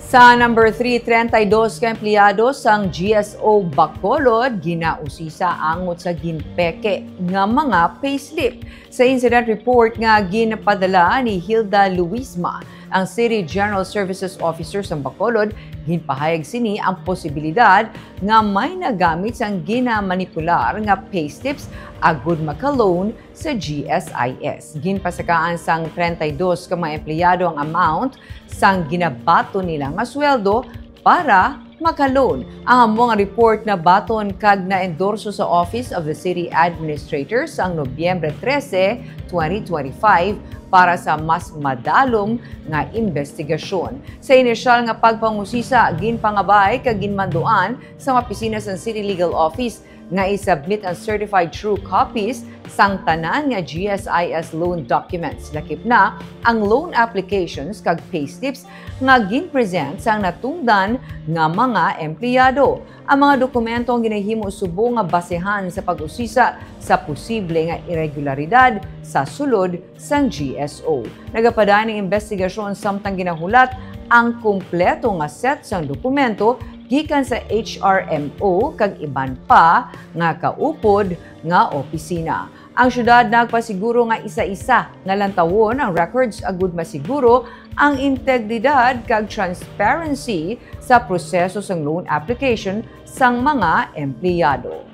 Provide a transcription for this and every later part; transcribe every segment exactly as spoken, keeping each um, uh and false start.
Sa number three, treinta y dos ka empleyado sang G S O Bacolod ginausisa angot sa ginpeke nga mga payslip. Sa incident report nga ginpadala ni Hilda Luisma, ang City General Services Officer sang Bacolod, ginpahayag sini ang posibilidad nga may nagamit sang ginamanipular nga payslips agud maka-loan sa G S I S. Ginpasakaan sang treinta y dos ka mga empleyado ang amount sang ginabaton nila nga sweldo para maka-loan. Ang amo nga report nabaton kag na-endorso sa Office of the City Administrator sang Nobyembre trese, twenty twenty-five para sa mas madalom nga imbestigasyon. Sa inisyal nga pagpangusisa, ginpangabay kag ginmanduan sa mga opisina sang City Legal Office nga i-submit ang certified true copies sang tanan nga G S I S loan documents, lakip na ang loan applications kag payslips nga ginpresent sang natungdan nga mga empleyado. Ang mga dokumento ang ginahimo subong nga basehan sa pag-usisa sa posible nga iregularidad sa sulod sang G S O. Nagapadayon ang imbestigasyon samtang ginahulat ang kompleto nga set sang dokumento gikan sa H R M O kag iban pa nga kaupod nga opisina. Ang syudad nagpasiguro nga isa-isa nga lantawon ang records agud masiguro ang integridad kag transparency sa proseso sang loan application sang mga empleyado.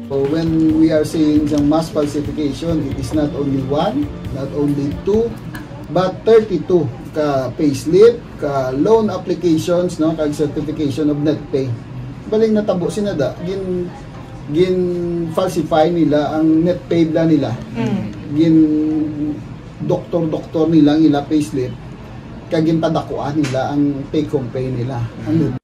So when we are saying sang mass falsification, it is not only one, not only two, but thirty-two ka payslip, ka loan applications, no, kag certification of net pay. Baling natabo sina da, gin gin falsify nila ang net pay bala nila. Gin doktor-doktor nila ang ila payslip, kag ginpadakuan nila ang take home pay nila. Ang